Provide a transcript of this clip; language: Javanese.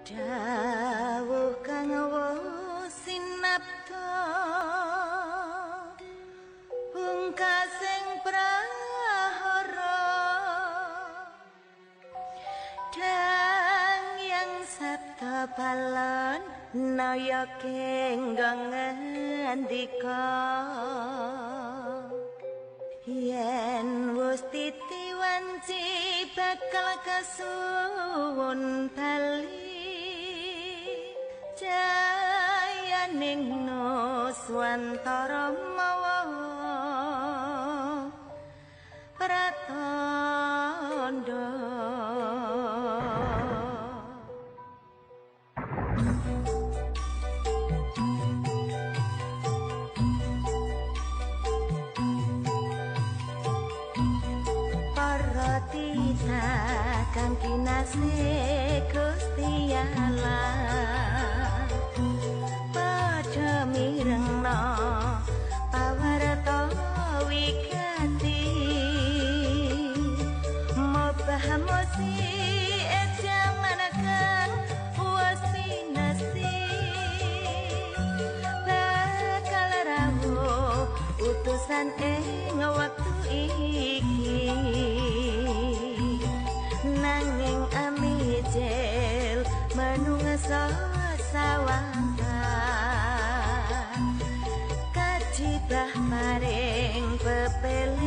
Dawuh kang sinapta pungkasing prahara dang yang sabda balon naya kenggo ngendika yen wis titi wanci bakal kasuwun bali jayaning nuswantara mawa pratandha. Para tita kang kinasih Gusti Allah padha mirengna pawarta wigati mobah mosi jaman kang wis pinasti bakal rawuh utusan ing wektu iki nanging amijel menungso sawangka kajibah maring pepele.